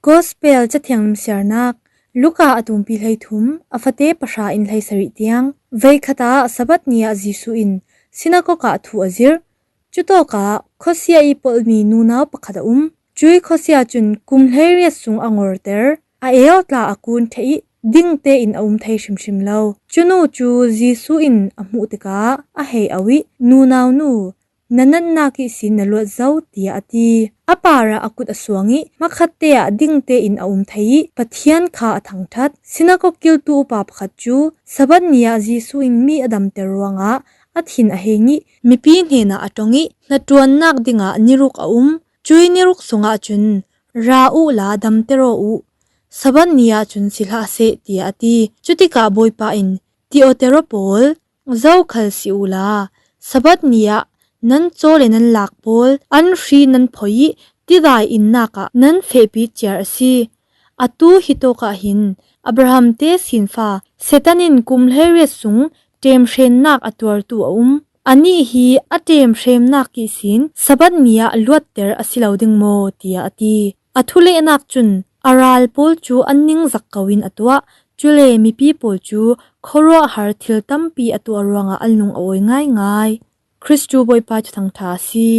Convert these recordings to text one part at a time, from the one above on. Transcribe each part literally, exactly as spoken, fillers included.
Gospel Cathiang Limsiarnak, Luka a tumpi hleithum, a fate pahra in hleisarih tiang. Veikhat ah Sabbath ni ah Jesuh in sinagog ah thu a zir. Cutawkah khuasia ih polhmi nunau pakhat a um. Cuih khuasia cun kum hleiriat sung a ngorter, a eutla a kun ṭheh ih ding tein a um thei hrimhrim lo. Cunu cu Jesuh in a hmuh tikah a hei auh ih, "Nunau nu, na natnak ihsin na luat zo," tiah a ti. A parah a kut a suang ih hmakhatte ah ding tein a um thei ih Pathian kha a thangṭhat. Sinagog kiltu upa pakhat cu Sabbath ni ah Jesuh in mi a damter ruangah a thin a heng ih mipi hnenah a ṭong ih, "Hnaṭuannak dingah niruk a um. Cuih niruk sungah cun ra uhla damter aw uh. Sabbath ni ah cun si hlah seh," tiah a ti. Cutikah Bawipa in, "Tiotero pawl, zokhal si uhla, Sabbath ni ah nan caw le nan lak pawl, an hri nan phoi ih tidai innak ah nan fehpi ciar a si. Atu hitawkah hin Abraham te sinfa Satan in kum hleiriat sung ṭemhremnak a tuartu a um. Anih hi a ṭemhremnak ihsin Sabbath ni ah luatter a si lo ding maw?" tiah a ti. A thulehnak cun a ral pawl cu an ningzak ko in a tuah. Cule mipi pawl cu khuaruahhar thil tampi a tuah ruangah an lung a awi ngaingai. Kristu Bawipa cu thangṭha a si.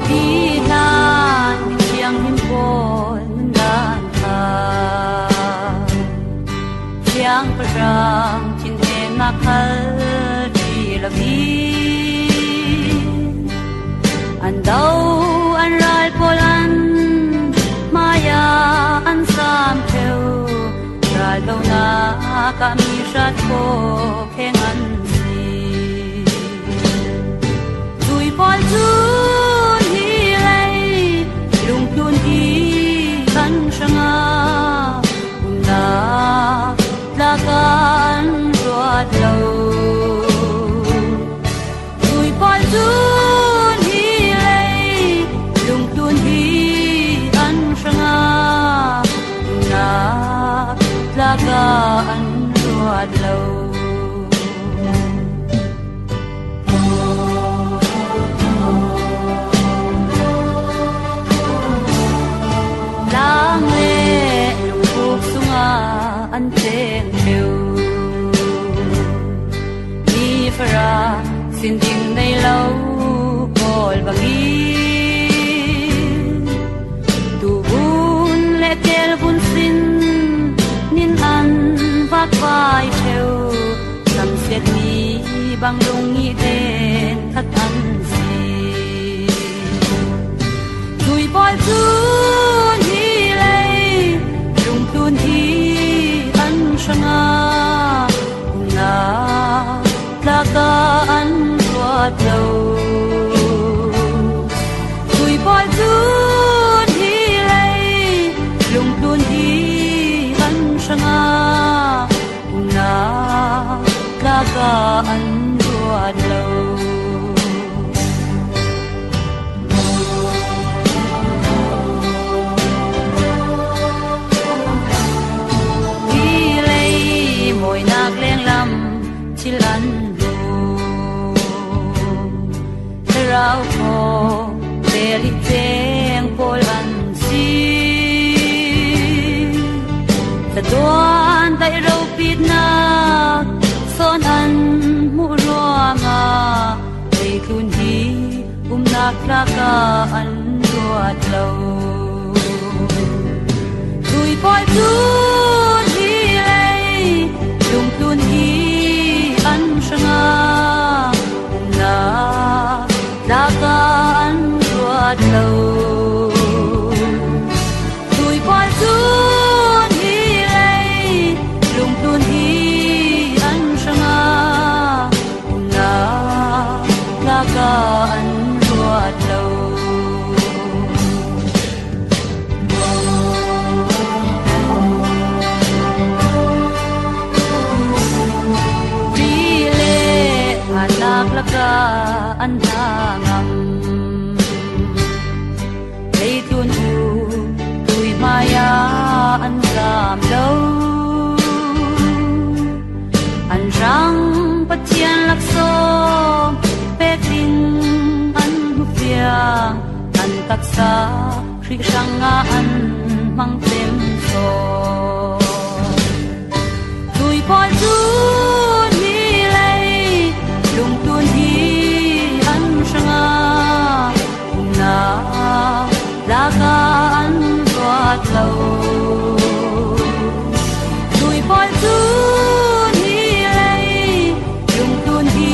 Hi hlan thianghlim pawl nundan kha thiang pahrang thinhengnak khal ṭi lo hi. An do an ral pawl an hmaiah an sam ṭheu, ral donak ah mi hrat khawh kheng an si. Cuih pawl cun hi lei lungtlun hi an hrangah umnak tlak ah an ruat lo. Cuih pawl cun hi lei lungtlun hi an hrangah umnak tlak ah an ruat lo. Tlang le lungpuk sungah an teng ṭheu. Ni fara sin ding nei lo pawl bangin, tuvun le telvun sin nin an vakvai ṭheu. Samsiat mi bang lung ih den khat an si. Cuih pawl cun hi lei lungtlun hi an hrangah umnak tlak ah an ruat lo. Cuih pawl cun hi lei lungtlun hi an hrangah umnak tlak ah an ruat lo. Hi lei mawinak lenglam thil an hmu. Thlarau thawng tel ih ceng pawl an si. Thluachuah daih ropitnak sawn an hmuh ruangah leitlun hi umnak tlak ah an ruat lo. Cuih pawl cun hi lei lungtlun hi an hrangah umnak tlak ah an ruat lo. Cuih pawl cun hi lei lungtlun hi an hrangah umnak tlak ah an ruat lo. Ka Khrih hrangah an hmang tem saw. Tuipawi cu ni lei lungtun hi an hrangah umnak lakah an ruat lo. Tuipawi cu ni lei lungtun hi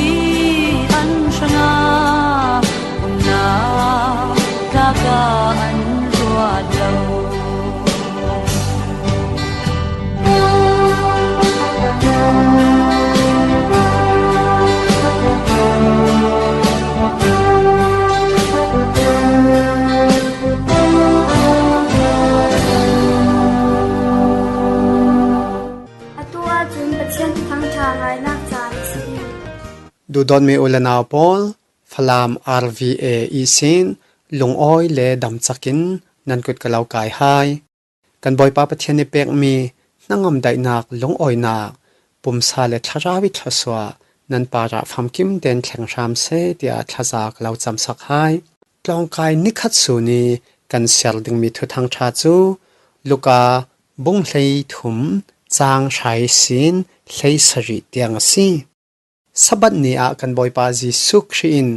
an hrangah umnak lakah an ruat lo. Atu ahcun Pathian Thuthang ṭha ngainak caan a si. Duhdawtmi u le nau pawl, Falam R V A ihsin lungawi le damcak in nan kut ka lo kai hai. Kan Bawipa Pathian nih pekmi hnangam daihnak, lungawinak, pumsa le thlarau i thluasuah nan parah famkim tein thleng hram seh, tiah thlaza ka lo camsak hai. Tlawngkai nikhat sun i kan siar dingmi Thuthang ṭha cu Luka bung hleithum, cang hrai sin hleisarih tiang a si. Sabbath ni ah kan Bawipa Jesuh Khrih in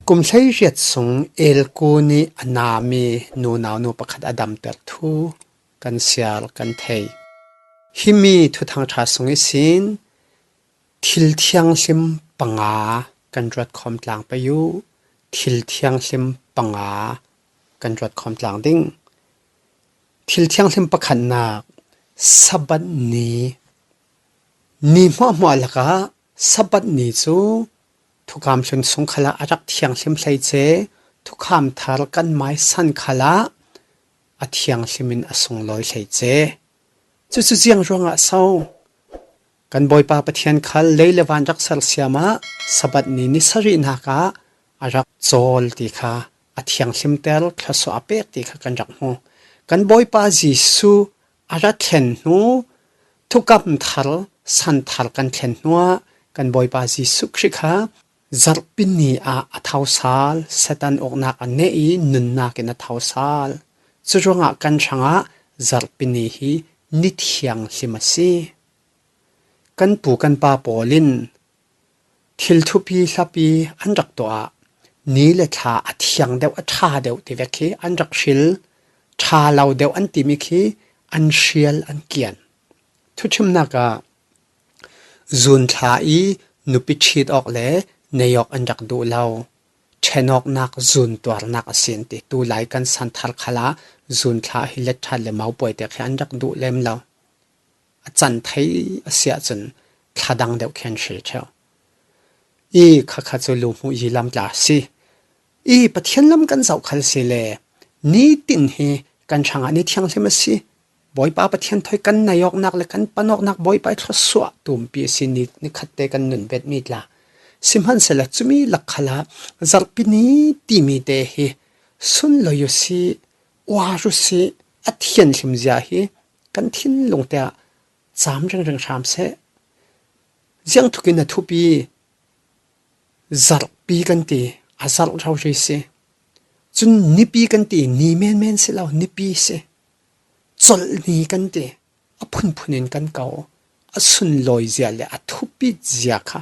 kum hleiriat sung elku nih a nami nunau nu pakhat a damter thu kan siar kan thei. Himi Thuthang ṭha sung ihsin thil thianghlim panga kan ruat khawm tlang pei u. Thil thianghlim panga kan ruat khawm tlang ding. Thil thianghlim pakhatnak, Sabbath ni. Ni hmuahhmuah lakah Sabbath ni cu thukham hlun sung khalah a rak thianghlim hlei ce, thukham thar kan maisan khalah a thianghlim in a sunglawi hlei ce. Cucu ziang ruangah so? Kan Bawipa Pathian khal lei le van rak ser siam ah Sabbath ni ni sarihnak ah a rak cawl ti kha, a thianghlimter thluasuah a pek ti kha kan rak hmu. Kan Bawipa Jesuh a ra thlen hnu, thukham thar, san thar kan thlen hnuah kan Bawipa Jesuh Khrih kha zarhpi ni ah a tho sal, Satan uknak a neh i nunnak in a tho sal. Curuangah kan hrangah zarhpi ni hi ni thianghlim a si. Kan pu kan pa pawl in thil thupi hlapi an rak tuah ah ni le thla a thiang deuh, a ṭha deuh ti vek hi an rak hril, ṭha lo deuh an timi khi an hrial an kian. Thuṭhimnak ah zun thla i nupi ṭhit awk le nei awk an rak duh lo. Ṭhen awknak zun tuarnak a si an ti. Tulai kan san thar khalah zun thla hi let ṭhat le maupuai te khi an rak duh lem lo. A can thei a si ahcun thla dang deuh khi an hri ṭheo. I khakha cu lu hmuh yi lam tla a si. I Pathian lam kan zoh khal si le nitin hi kan hrangah ni thianghlim a si. Bawipa Pathian thawi kan naih awknak le kan pan awknak Bawipa i thluasuah tumpi a si, ni, ni khatte kan nun betmi tla. Sihmanhsehlaw cumi lak khalah zarhpi ni timi te hi sunloi u si, uar u si, a thianghlim zia hi kan thinlung te ah cam ringring hram seh. Ziangthukin a thupi, zarhpi kan ti, a zarh rori si. Cun nipi kan ti, ni menmen si lo, nipi si. Colh ni kan ti, a phunphun in kan ko. A sunlawi zia le a thupi zia kha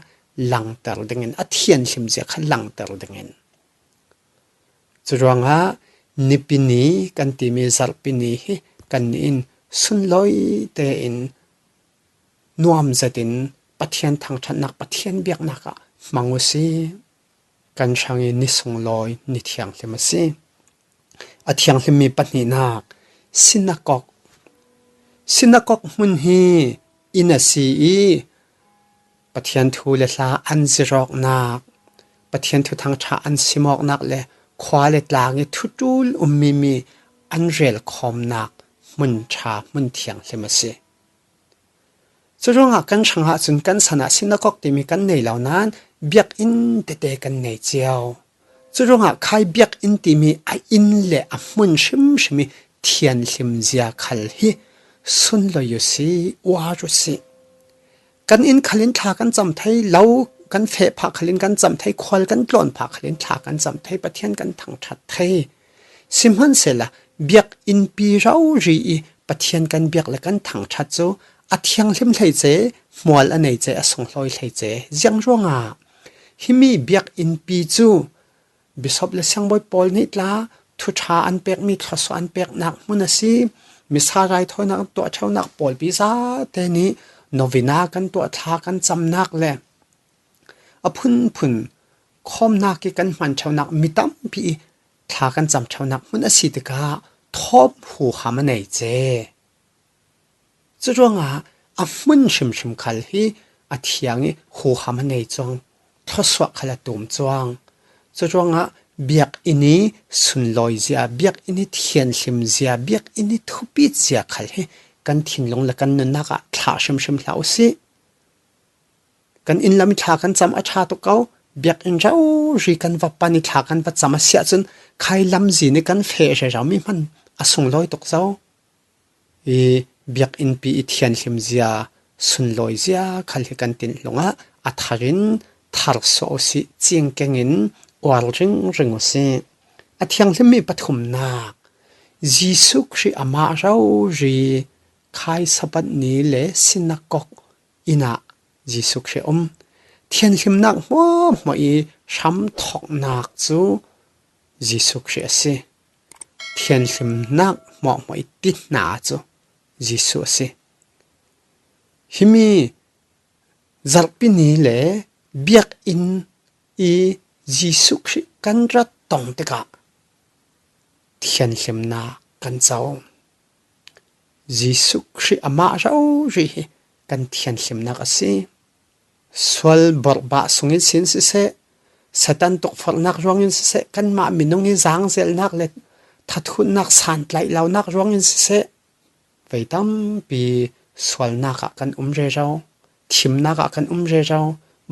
langter dingin, a thianghlim zia kha langter dingin. Curuangah nipi ni kan timi zarhpi ni hi kannih in sunlawi tein nuam zetin Pathian thangṭhatnak, Pathian biaknak ah hmang u si. Kan hrang i ni sunglawi, ni thianghlim a si. A thianghlimmi pahnihnak, sinakok. Sinakok hmun hi inn a si i Pathian thu le hla an zirawknak, Pathian thuthang ṭha an simawknak le khua le tlang i thuṭul ummi mi an relkhawmnak hmun ṭha, hmun thianghlim a si. Curuangah kan hrangah cun kan san ah sinakok timi kan nei lo nain biakinn tete kan nei cio. Curuangah khai biakinn timi a inn le a hmun hrimhrim i thianghlim zia khal hi sunloi u si, uar u si. Kan inn khalin thla kan cam thei, lo kan feh phah khalin kan cam thei, khual kan tlawn phah khalin thla kan cam thei, Pathian kan thangṭhat thei. Sihmanhsehla, biakinnpi rori i Pathian kan biak le kan thangṭhat cu a thianghlim hleice, hmual a neice, a sunghlawi hleice. Ziang ruangah himi biakinnpi cu bishop le siangbawi pawl nih tla thuṭha an pekmi thluasuah an peknak hmun a si. Misa raithawinak an tuah ṭheunak pawlpi zate nih novena kan tuah, thla kan camnak le a phunphun khawmnak i kan hman ṭheunak, mi tampi i thla kan cam ṭheunak hmun a si tikah thawm huham a nei ce. Curuangah a hmun hrimhrim khal hi a thiang i huham a nei cuang, thluasuah khal a tum cuang. Curuangah biakinn i sunlawizia, biakinn i thianhlimzia, biakinn i thupitzia khal hi kan thinlung le kan nunnak ah thlah hrimhrim hlah u sih. Kan inn lam i thla kan cam a ṭha tuk ko. Biakinn rori kan va pan i thla kan va cam a si ahcun khai lamzin i kan feh rero mi hman a sunglawi tuk zo. I biakinnpi i thianhlimzia, sunlawizia khal hi kan thinlung ah a thar in thar suah u sih, cingkeng in uar ringring u sih. A thianghlimmi pathumnak, Jesuh Khrih amah rori khai Sabbath ni le sinakok inn ah Jesuh Khrih a um. Thianhlimnak hmuahhmuah i hramthawknak cu Jesuh Khrih a si. Thianhlimnak hmuahhmuah i ti hna cu Jesuh a si. Himi zarhpi ni le biakinn i Jesuh Khrih kan rat tong tikah thianhlimnak kan co. Jesuh Khrih amah rori hi kan thianhlimnak a si. Sual borhbah sungin sin siseh, Satan tukforhnak ruangin siseh, kanmah minung i zangzelnak le thathutnak santlaih lonak ruangin siseh, vei tampi sualnak ah kan um rero, thimnak ah kan um rero,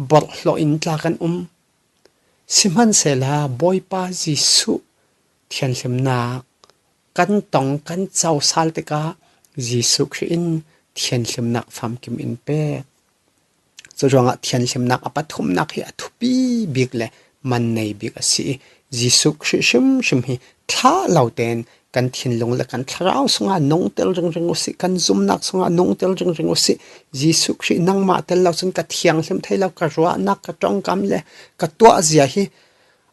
borhhlawh in tla kan um. Sihmanhsehla Bawipa Jesuh thianhlimnak kan tong, kan co sal tikah Jesuh Khrih in thianhlimnak famkim in pek. Curuangah thianhlimnak a pathumnak hi a thupi bik le man nei bik a si i, Jesuh Khrih hrimhrim hi thlah lo tein kan thinlung le kan thlarau sungah nungtel ringring u sih, kan zumnak sungah nungtel ringring u sih. Jesuh Khrih nangmah tel lo cun ka thianghlim thei lo, ka ruahnak, ka ṭongkam le ka tuahzia hi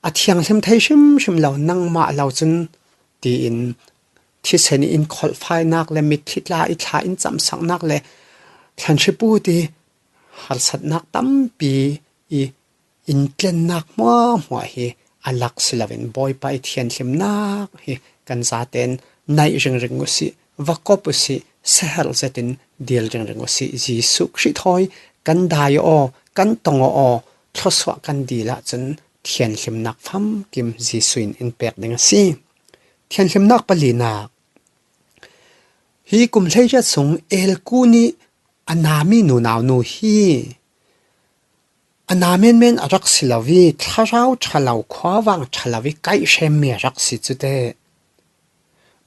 a thianghlim thei hrimhrim lo, nangmah lo cun, tiin thisen i in kholhfainak le mitthli tla i thla in camsaknak le thlanhri pu ti harsatnak tampi i in tlennak hmuahhmuah hi a lak si loin Bawipa i thianhlimnak hi kan zaten naih ringring u sih, va kop u sih, seher zetin dil ringring u sih. Jesuh Khrih thawi kan dai aw, kan tong aw, thluasuah kan dil ahcun thianhlimnak famkim Jesuh in in pek ding a si. Thianhlimnak palinak. Hi kum hleiriat sung Elku nih a nami nunau nu hi a na menmen a rak si lo i, thlarau ṭha lo, khuavang ṭha lo i kaihhremmi a rak si cu teh.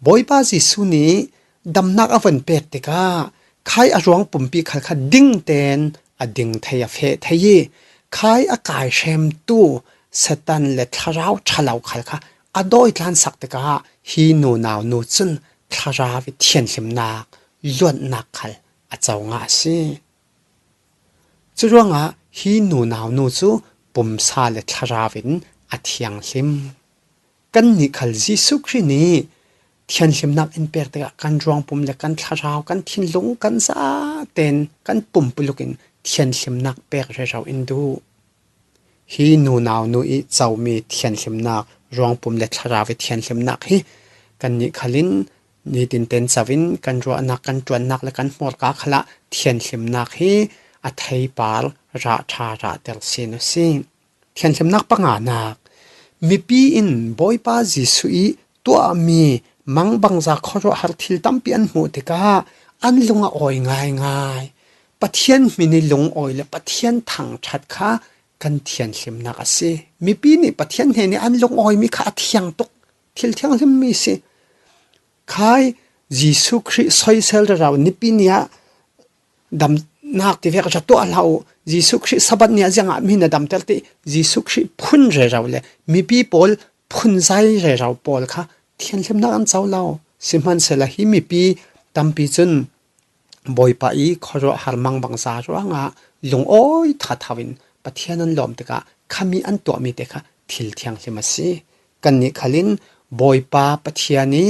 Bawipa Jesuh nih damnak a von pek tikah khai a ruang pumpi khal kha ding tein a ding thei, a feh thei i, khai a kaihremtu Satan le thlarau ṭha lo khal kha a dawitlansak tikah hi nunau nu cun thlarau i thianhlimnak, luatnak khal a co ngah a si. Curuangah hi nunau nu cu pumsa le thlarau in a thianghlim. Kannih khal Jesuh Khrih nih thianhlimnak in pek tikah kan ruangpum le kan thlarau, kan thinlung, kan zaten kan pumpuluk in thianhlimnak pek rero in duh. Hi nunau nu i comi thianhlimnak, ruangpum le thlarau i thianhlimnak hi kannih khal in nitin tein co in kan ruahnak, kan ṭuannak le kan hmurka khalah thianhlimnak hi a theipar rah ṭha, rahter sin u sih. Thianhlimnak panganak. Mipi in Bawipa Jesuh i tuahmi mangbangza khuaruahhar thil tampi an hmuh tikah an lung a awi ngaingai. Pathian hmin i lungawi le Pathian thangṭhat kha kan thianhlimnak a si. Mipi nih Pathian hnen i an lungawimi kha a thiang tuk, thil thianghlimmi si. Khai Jesuh Khrih soisel rero nipi ni ah damnak tivek ra tuah hlah u. Jesuh Khrih Sabbath ni ah ziangah mi na damter ti? Jesuh Khrih phun rero le mipi pawl phunzai rero pawl kha thianhlimnak an co lo. Sihmanhsehla hi mipi tampi cun Bawipa i khuaruahhar mangbangza ruangah lungawi thathau in Pathian an lawm tikah khami an tuahmi te kha thil thianghlim a si. Kannih khalin Bawipa Pathian i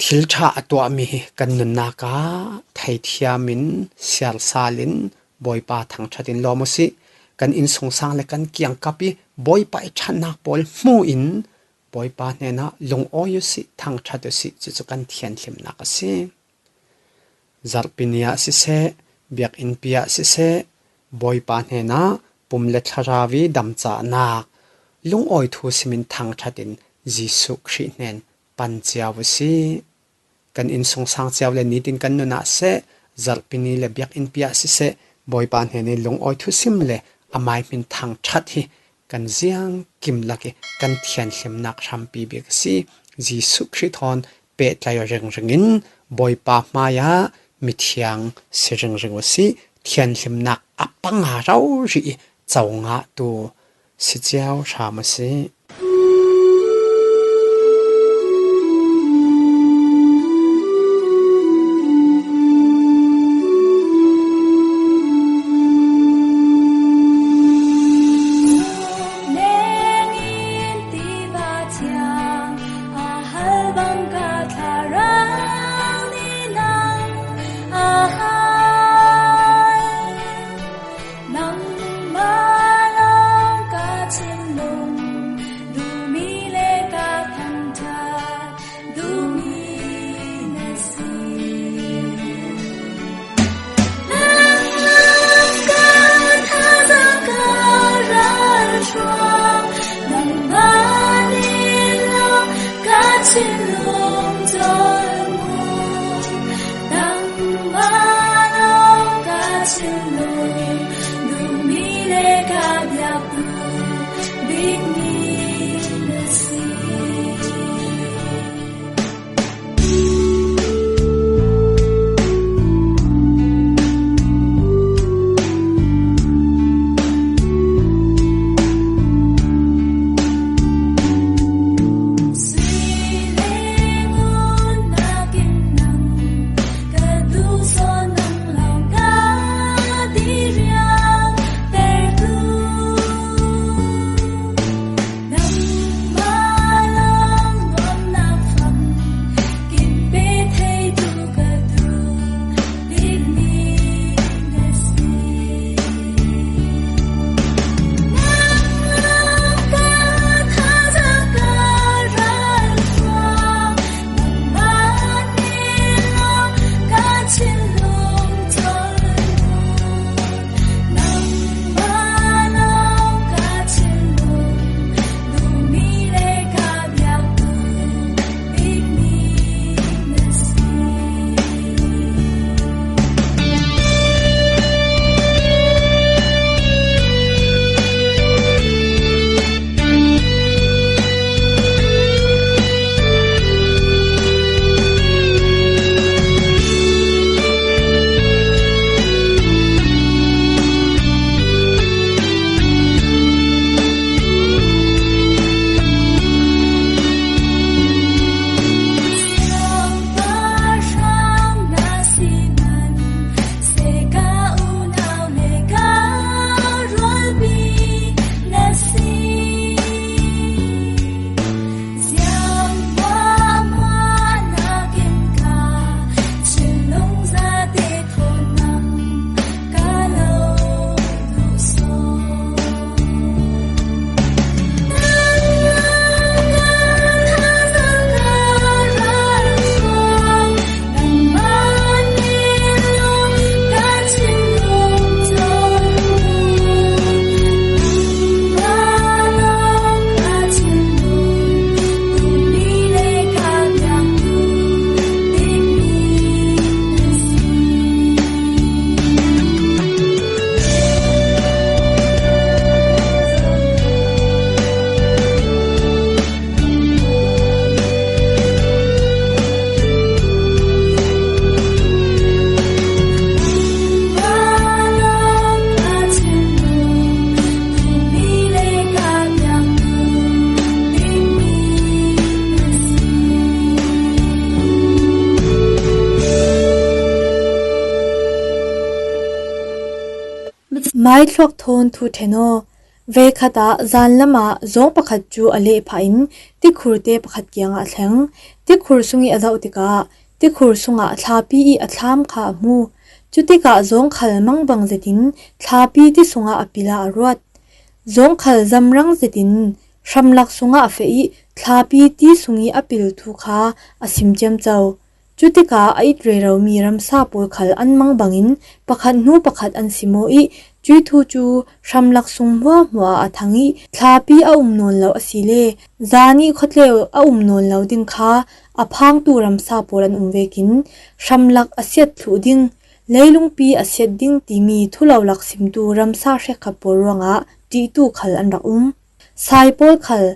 thil ṭha a tuahmi hi kan nunnak ah theithiam in, siarsal in, Bawipa thangṭhat in lawm u sih. Kan innsungsang le kan kiangkap i Bawipa i ṭhatnak pawl hmu in Bawipa hnenah lungawi u sih, thangṭhat u sih, cucu kan thianhlimnak a si. Zarhpi ni ah siseh, biakinnpi ah siseh, Bawipa hnenah pum le thlarau i damcahnak, lungawi thu simin thangṭhat in Jesuh Khrih hnen pan cio u sih. Kan innsungsang cio le nitin kan nunah seh, zarhpi ni le biakinnpi ah siseh, Bawipa hnen i lungawi thusim le amai hmin thangṭhat hi kan ziangkim lak i kan thianhlimnak hrampi bik a si. Jesuh Khrih thawn pehtlai aw ringring in Bawipa hmaiah mithiang si ringring u sih. Thianhlimnak a panga rori i co ngahtu si cio hram u sih. Maithluak thawn thu ṭhen aw. Veikhat ah zan lamah zawng pakhat cu a leh phah in tikhurte pakhat kiangah a thleng. Tikhur sung i a zoh tikah tikhur sungah thlapi i a thlam kha a hmu. Cutikah zawng khal mangbang zetin thlapi ti sungah a pil ah a ruat. Zawng khal zamrang zetin hramlak sungah a feh i thlapi ti sung i a pil thu kha a sim ciamco. Cutikah a it reromi ramsa pawl khal an mang bangin pakhat hnu pakhat an si maw i cuih thu cu hramlak sung hmuahhmuah ah a thang i thlapi a um nawn lo a si le zan i khuatleu a um nawn lo ding kha a phangtu ramsa pawl an um vekin hramlak a siat thluh ding, leilungpi a siat ding timi thulolak simtu ramsa hrekkhat pawl ruangah ṭihtu khal an rak um. Sai pawl khal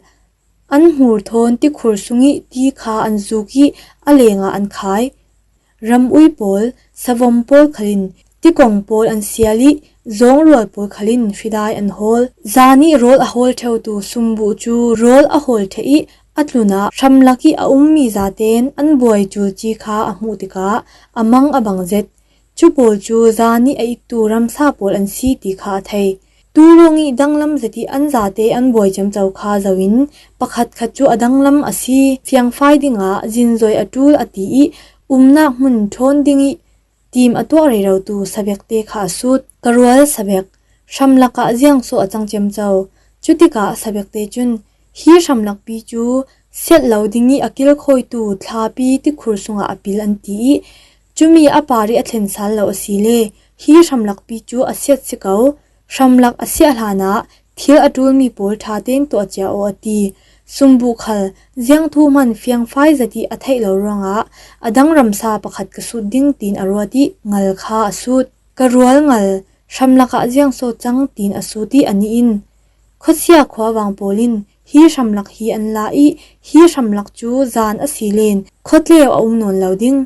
an hmur thawn tikhur sung i ti kha an zuk i a lengah an khai. Ramui pawl, savom pawl khalin tikong pawl an sial i zawngrual pawl khalin hridai an hawl. Zan i rawl a hawl ṭheutu sumbuh cu rawl a hawl ṭheh i a tlunah hramlak i a ummi zaten an buai culci kha a hmuh tikah a mang a bang zet. Cu pawl cu zan i a ittu ramsa pawl an si ti kha a thei. Tu ruang i danglam zet i an zate an buai ciamco kha zoh in pakhatkhat cu a danglam a si. Fiangfai dingah zinzoi a ṭul a ti i umnak hmun ṭhawn ding i tim a tuah rerotu sabekte kha a sut. Ka rual sabek, hramlak ah ziangso a cang ciamco. Cutikah sabekte cun hi hramlakpi cu siat lo ding i a kilkhawitu thlapi tikhur sungah a pil an ti i cumi a par i a thlen sal lo a si le hi hramlakpi cu a siat si ko. Hramlak a siah hlanah thil a ṭulmi pawl ṭha tein tuah cia aw a ti. Sumbuh khal ziang thu hman fiangfai zet i a theih lo ruangah a dang ramsa pakhat ka sut ding tiin a ruat i ngal kha a sut. Ka rual ngal, hramlak ah ziangso cang tiin a sut i anih in khuasia khuavang pawl in hi hramlak hi an la i hi hramlak cu zan a si len khuatleu a um nawn lo ding.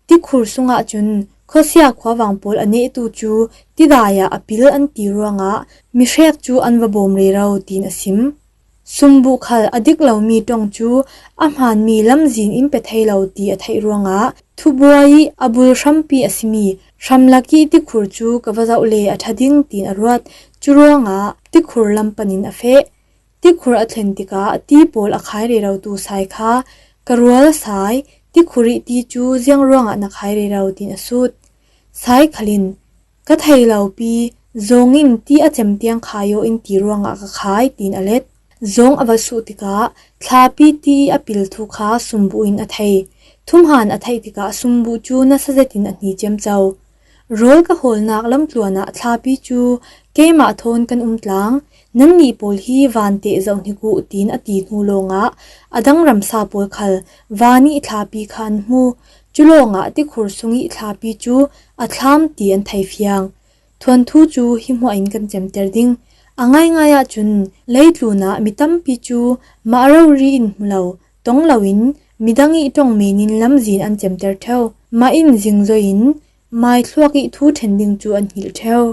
Tikhur sungah cun khuasia khuavang pawl a nehtu cu tidai ah a pil an ti ruangah mihrek cu an va bawm rero tiin a sim. Sumbuh khal a dik lomi ṭong cu a hmaanmi lamzin in pe thei lo ti a theih ruangah thubuai i a bul hrampi a simi hramlak i tikhur cu ka va zoh le a ṭha ding tiin a ruat. Cu ruangah tikhur lam panin a feh. Tikhur a thlen tikah ti pawl a khai rerotu sai kha ka rual sai, tikhur i ti cu ziang ruangah na khai rero tiin a sut. Sai khalin ka thei lopi zawng in ti a cem tiang khai aw in ti ruangah ka khai tiin a let. Zawng a va suh tikah thlapi ti i a pil thu kha sumbuh in a thei. Thumhan a theih tikah sumbuh cu nasa zetin a hni ciamco. Rawl ka hawlnak lamtluan ah thlapi cu keimah thawn kan um tlang, nannih pawl hi van teh zoh hnik uh tiin a ti hnu lawngah a dang ramsa pawl khal van i thlapi kha an hmu. Cu lawngah tikhur sung i thlapi cu a thlam ti an thei fiang. Thuanthu cu hi hmuah in kan cemter ding. A ngaingai ahcun leitlun ah mi tampi cu mah rori in hmu lo, tong loin midang i ṭong men in lamzin an cemter ṭheu. Mah in zingzoi in maithluak i thu ṭhen ding cu an hngilh ṭheu.